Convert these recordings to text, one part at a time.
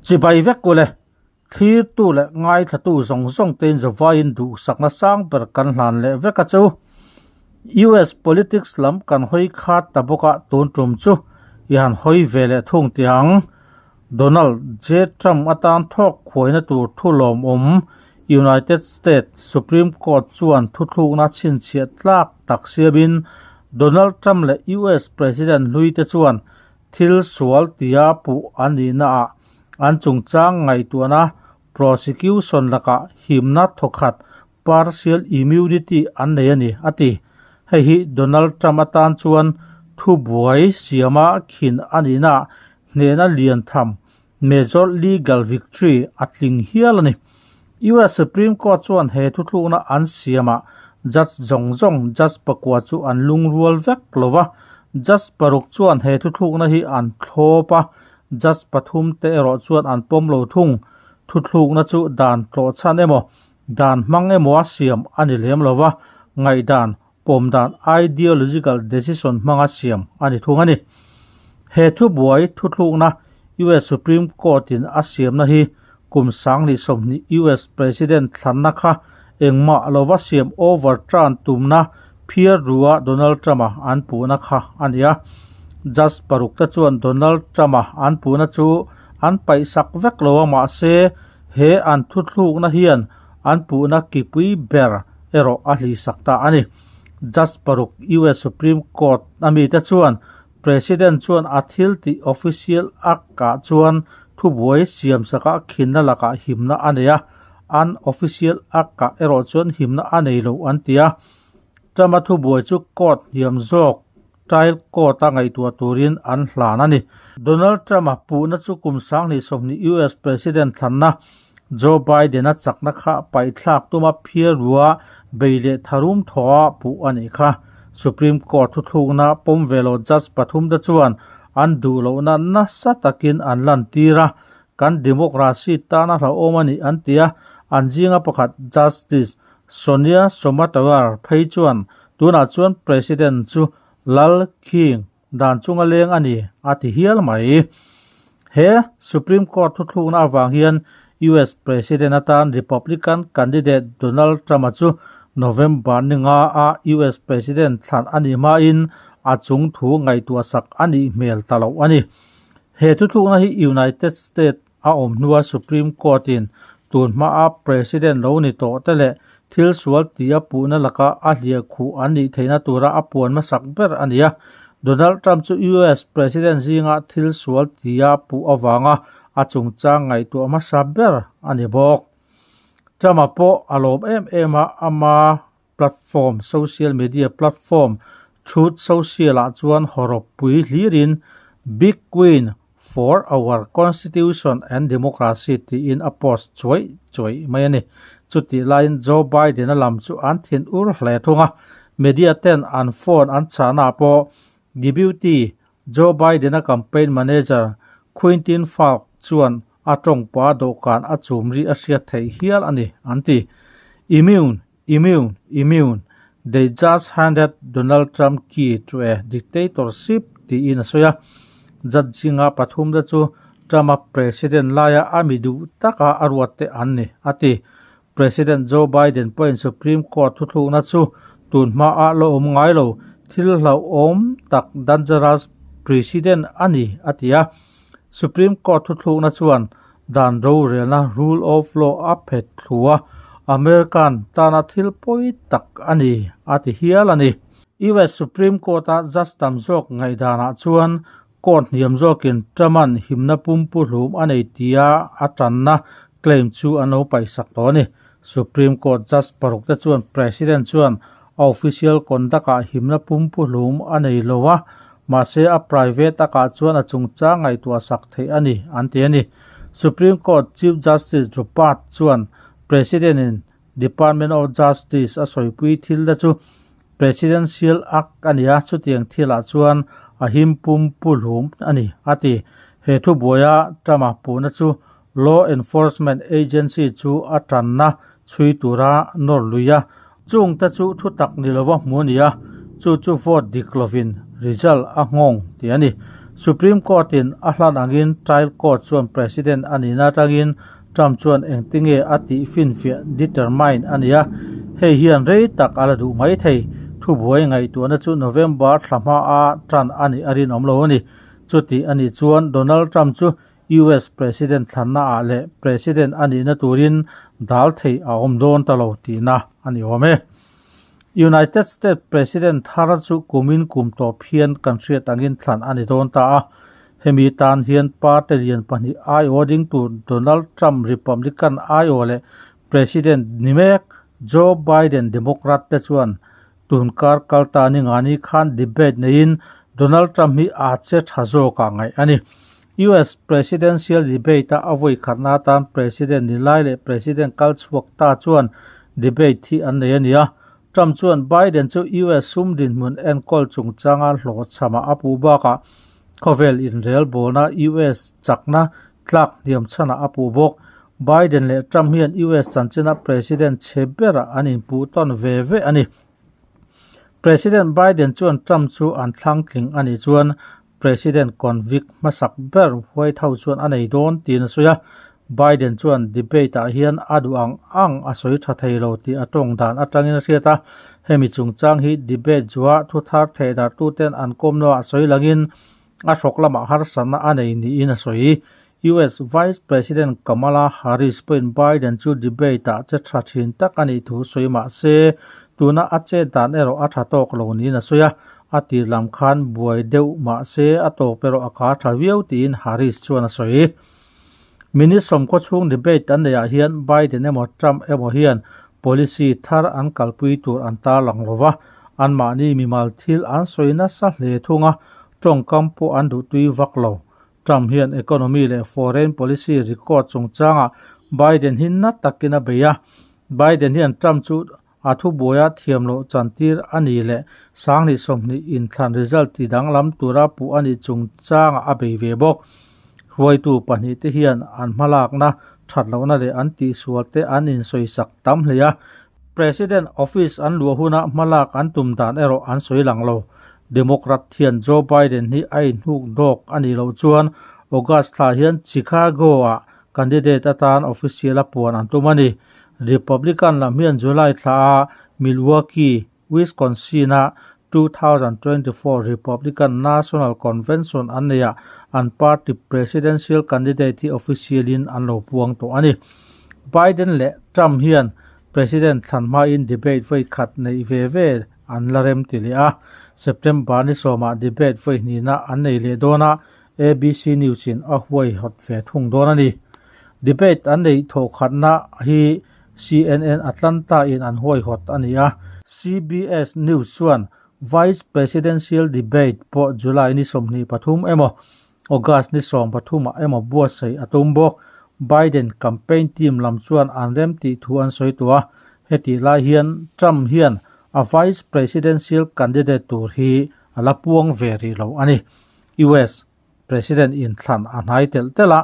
Chibai vek ule, thlirtu leh ngaithlatu zawng zawng tein zavaiin duhsakna sang ber kan hlan leh vek a chu. US politics lam kan hawi khat ta bawk a, tun tum chu i han hawi ve leh thung tih ang. Donald J. Trump atan thawk khuaina tur thu lawmawm United States Supreme Court chuan thuthlukna chhinchhiah tlak tak siamin Donald Trump leh US President hlui te chuan thil sual tia puh a nihnaah an chungchang ngaihtuahna prosecution lakah himna thawkhat partial immunity an nei a ni, a ti. Hei hi Donald Trump atan chuan thubuai siama khin a nihnaah hnehna lian tham major legal victory a tling hial a ni. US Supreme Court chuan he thuthlukna an siamah judge zawng zawng judge pakua chu an lungrual vek lo va, judge paruk chuan he thuthlukna hi an thlawp a, judge pathum te erawh chuan an pawm lo thung. Thuthlukna chu dan tlawhchhan emaw, dan hmang emaw a siam a ni lem lo va, ngaihdan pawm dan ideological decision hmanga siam a ni thung a ni. He thubuai thuthlukna US Supreme Court in a siamna hi kum 2020 US President thlanna kha engmah lova siam overturn tumna phiar rua Donald Trump-a an puhna kha a ni a. Judge paruk te chuan Donald Trump-a an puhna chu an paihsak vek lo a mahse he an thuthlukna hian an puhna kipui ber erawh a hlisak ta a ni. Judge paruk US Supreme Court a mite chuan President chuan a thil tih official act ah chuan thubuai siamsaka khinna lakah himna a nei a, an official act ah erawh chuan himna a nei lo an ti a. Trump-a thubuai chu court hniam zawk trial court a ngaihtuah turin an hlan a ni. Donald Trump-a puhna chu kum 2020 US President thlanna Joe Biden-a chakna kha paihthlak tuma phiarua bei leh tharum thawha puh a nih kha. Supreme Court thuthlukna pawm ve lo judge pathum te chuan an duh lohna nasa takin an lantir a, kan democracy tana hlauhawm a nih an ti a, an zinga pakhat Justice Sonia Sotomayor phei chuan tunah chuan President chu Lal King Dan chunga leng a ni, a ti hial mai. He Supreme Court thuthlukna avang hian US President atan Republican candidate Donald Trump-a chu November ni nga a US President thlan a nih hmain a chung thu ngaihtuahsak a nih hmel ta loh a ni. He thuthlukna hi United States a awm hnua Supreme Court-in tun hmaa President lo ni tawh te leh thil sual tia puhna laka a hliah khuh an nih theihna tura a puan hmasak ber a ni a. Donald Trump chu US President zinga thil sual tia puh avanga a chungchang ngaihtuah hmasa ber a ni bawk. Trump-a pawh a lawm em em a, ama platform social media platform Truth Social-ah chuan hawrawp pui hlirin Big Win for our Constitution and Democracy tiin a post chuaih chuaih mai a ni. Chutih laiin Joe Biden-a lam chu an thin ur hle thung a, media ten an phone an chahnaah pawh Deputy Joe Biden-a campaign manager Quintin Falk chuan a tawngpa dawhkan a chum ri a hriat theih hial a ni, an ti. Immune Immune, immune, they just handed Donald Trump key to a dictatorship tiin a sawi a. Judge zinga pathum te chu Trump-a president laia a mi duh taka a ruat te an ni, a ti. President Joe Biden pawhin Supreme Court thuthlukna chu tun hmaah la awm ngai lo, thil hlauhawm tak dangerous precedent a ni, a ti a. Supreme Court thuthlukna chuan dan rorelna rule of law a phet thlu a, American tana thil pawi tak a ni, a ti hial a ni. US Supreme Court-a judge tam zawk ngaihdanah chuan court hniam zawkin Trump-a'n himna pumpu hlum a nei tia a tanna claim chu an lo paihsak tawh a ni. Supreme Court judge paruk te chuan President chuan a official conduct-ah himna pumpu hlum a nei lo a, mahse a private akah chuan a chungchang ngaihtuah sak theih a ni, an ti a ni. Supreme Court Chief Justice Robert chuan President-in Department of Justice a sawipui thil te chu Presidential Act a ni a, chutiang thilah chuan a him pumpu hlum a ni, a ti. He thubuaia Trump-a puhna chu Law Enforcement Agency chu a tanna chhui tura nawr lui a, chung te chu thu tak ni lova hmu a ni a, chu chu vote dik lovin result a nghawng tih a ni. Supreme Court-in a hlan angin Trial Court chuan President a nihna atangin Trump chuan engtinge a tih finfiah, determine, a ni a, hei hian rei tak a la duh mai thei. Thubuai ngaihtuahna chu November thla hmaa tan a nih a rinawm lo a ni. Chuti a nih chuan Donald Trump chu US President thlanna ah leh President a nihna turin dal theih a awm dawn ta lo tihna a ni awm e. United States President thar chu kumin kum tawp hian kan hriat angin thlan a ni dawn ta a. Hemi tan hian party lian pahnih aiawh ding tur Donald Trump Republican aiawh leh President ni mek Joe Biden Democrat te chuan tunkar kalta ningani khan debate neiin Donald Trump hi a che tha zawkah ngaih a ni. US Presidential Debate-a a vawi khatna atan President ni lai leh President kal chhuak ta chuan debate hi an nei a ni a. Trump chuan Biden chu US sum dinhmun enkawl chungchanga hlawhchhamah a puh bakah khawvel inrelbawlna US chakna tlak hniam chhanah a puh bawk. Biden leh Trump hian US chanchina President chhe berah an inpuh tawn ve ve a ni. President Biden chuan Trump chu an thlang tling a nih chuan President convict hmasak ber White House chuan a nei dawn tiin a sawi a. Biden chuan debate ah hian a duh ang ang a sawi tha thei lo tih a tawng dan atangin a hriat a. Hemi chungchang hi debate zuah thu thar thehdarhtuten an kawmnaah sawi langin a hrawk lamah harsatna a nei niin a sawi. US Vice President Kamala Harris pawhin Biden chu debate ah che tha thin tak a nih thu sawi mah se, tuna a chet dan erawh a tha tawk lo niin a sawi a, a tir lam khan buai deuh mah se a tawp erawh a kar tha viau tiin Harris chuan a sawi. Minute sawmkaw chhung debate an neih ah hian Biden emaw Trump emaw hian policy thar an kalpui tur an tarlang lo va, anmahni mimal thil an sawi nasa hle thung a, tawngkam pawh an duhtui vak lo. Trump hian economy leh foreign policy record chungchangah Biden hi na takin a bei a. Biden hian Trump chu a thubuaia thiam loh chantir a ni leh sanghnih sawmhnih inthlan result ti danglam tura puh a nih chungchangah a bei ve bawk. Hruaitu pahnihte hian an hmalakna that lohna leh an tihsual te an insawisak tam hle a. President office an luah huna hmalak an tum dan erawh an sawi lang lo. Democrat hian Joe Biden hi a inhnuk dawk a nih loh chuan August thla hian Chicago-ah candidate atan official a puan an tum a ni. Republican lam hian July thla-a Milwaukee, Wisconsin-a 2024 Republican National Convention an neihah an party presidential candidate hi official-in an lo puang tawh a ni. Biden leh Trump hian President thlan hmain debate vawi khat neih ve ve an la rem ti leh a, September ni sawmah debate vawi hnihna an nei leh dawn a, ABC News-in a huaihawt ve thung dawn a ni. Debate an neih thawhkhatna hi CNN Atlanta-in an huaihawt a ni a. CBS News chuan Vice Presidential Debate pawh July ni 23 emaw, August ni 13 emaw buatsaih a tum bawk. Biden campaign team lam chuan an rem tih thu an sawi tawh a, hetih lai hian Trump hian a Vice Presidential candidate tur hi a la puang ve rih lo a ni. US President inthlan a hnai telh telh a,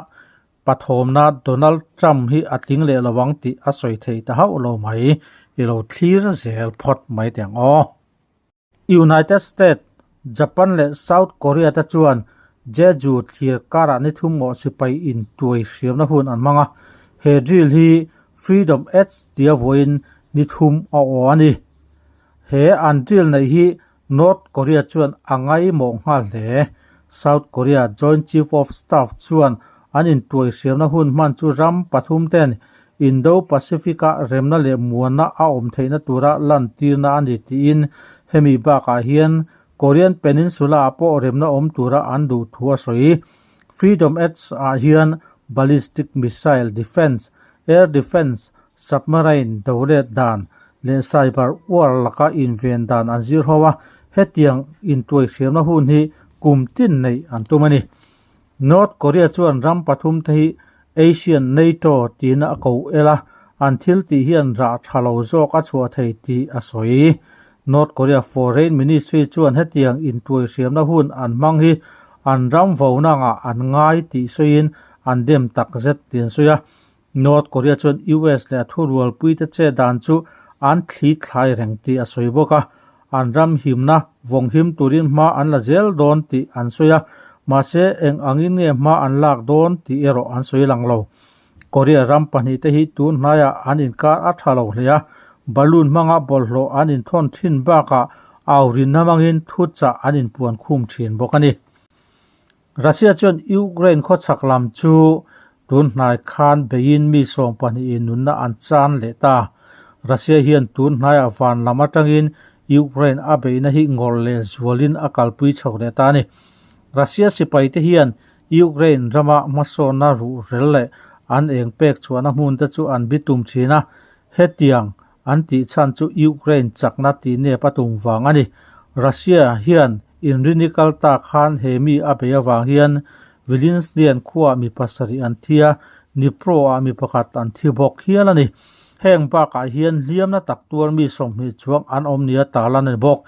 Pathawmna Donald Trump hi a tling leh lo ang tih a sawi thei ta hauh lo mai, i lo thlir zel phawt mai teh ang aw. United States, Japan leh South Korea te chuan Jeju thlir karah ni thum ngawh sipai intuai hriamna hun an hmang a, he drill hi Freedom Edge tia vawiin ni thum a aw a ni. He an drill neih hi North Korea chuan a ngaimawh nghal hle. South Korea Joint Chief of Staff chuan an intuai hriamna hun hman chu ram pathum ten Indo-Pacific-a remna leh muanna a awm theihna tura lantirna a ni tiin hemi bakah hian Korean Peninsula-ah pawh remna awm tura an duh thu a sawi. Freedom Edge-ah hian ballistic missile defense, air defense, submarine dolet dan leh cyber war laka inven dan an zir ho a, hetiang intuaihriamna hun hi kum tin neih an tum a ni. North Korea chuan ram pathum te hi Asian NATO tiin a ko el a, an thil tih hian rah tha lo zawk a chhuah thei tih a sawi. North Korea Foreign Ministry chuan hetiang intuaihriamna hun an hmang hi an ram vona ngah an ngai tih sawiin an dem takzet tih an sawi a. North Korea chuan US leh a thurualpuite che dan chu an thli thlai reng tih a sawi bawk a, an ram himna vawng him turin hma an la zel dawn tih an sawi a. Mahse, eng angin nge hma an lak dawn tih erawh an sawi lang lo. Korea ram pahnihte hi tun hnaiah an inkar a tha lo hle a, balloon hmanga bawlhhlawh an inthawn thin bakah aurinna hmangin thuchah an inpuan khum thin bawk a ni. Russia chuan Ukraine khawchhak lam chu tun hnai khan beiin mi 20 in nunna an chan leh ta. Russia hian tun hnaiah van lam atangin Ukraine a beihna hi ngawrh leh zualin a kalpui chho leh ta a ni. Russia sipaite hian Ukraine rama hmasawnna ruhrel leh an eng pek chhuahna hmunte chu an bitum thin a, hetiang an tih chhan chu Ukraine chakna tih nep a tum vang a ni. Russia hian inrini kal ta khan he mi a bei avang hian Vilinsnian khuaah mi pasarih an thi a, Dnipro-ah mi pakhat an thi bawk hial a ni. Heng bakah hian hliamna tak tuar mi 20 chuang an awm nia tarlan a ni bawk.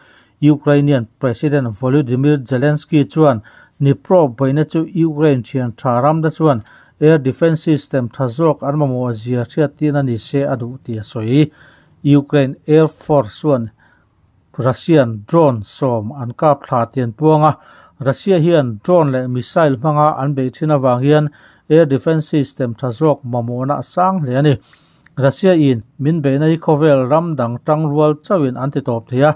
Ukrainian President Volodymyr Zelensky chuan Dnipro beihna chu Ukraine thian tha ramte chuan air defence system tha zawk an mamawh zia hriattirna ni se a duh tih a sawi. Ukraine Air Force chuan Russian drone 10 an kap thla tih an puang a, Russia hian drone leh missile hmanga an beih thin avang hian air defence system tha zawk mamawhna a sang hle a ni. Russia in min beihna hi khawvel ram dang tangrual chauhin an ti tawp thei a,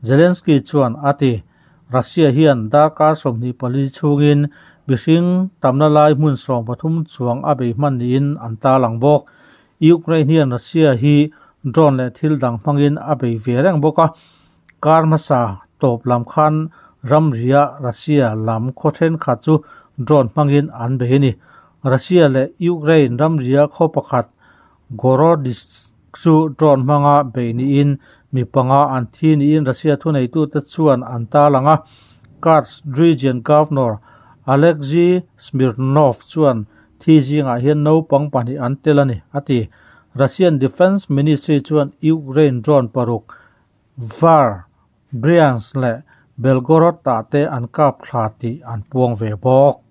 Zelensky chuan a ti. Russia hian darkar 24 chhungin mihring tamna lai hmun 13 chuang a bei hman niin an tarlang bawk. Ukraine hian Russia hi drone leh thil dang hmangin a bei ve reng bawk a, kar hmasa tawp lam khan ramria Russia lam khaw thenkhat chu drone hmangin an bei a ni. Russia leh Ukraine ramria khaw pakhat Gorodishk chu drone hmanga bei niin mi panga an thi niin Russia thuneitute chuan an tarlang a. Kursk Region Governor Alexei Smirnov chuan thi zingah hian naupang pahnih an tel a ni, a ti. Russian Defence Ministry chuan Ukraine drone paruk Var, Bryansk leh Belgorod ah te an kap thla tih an puang ve bawk.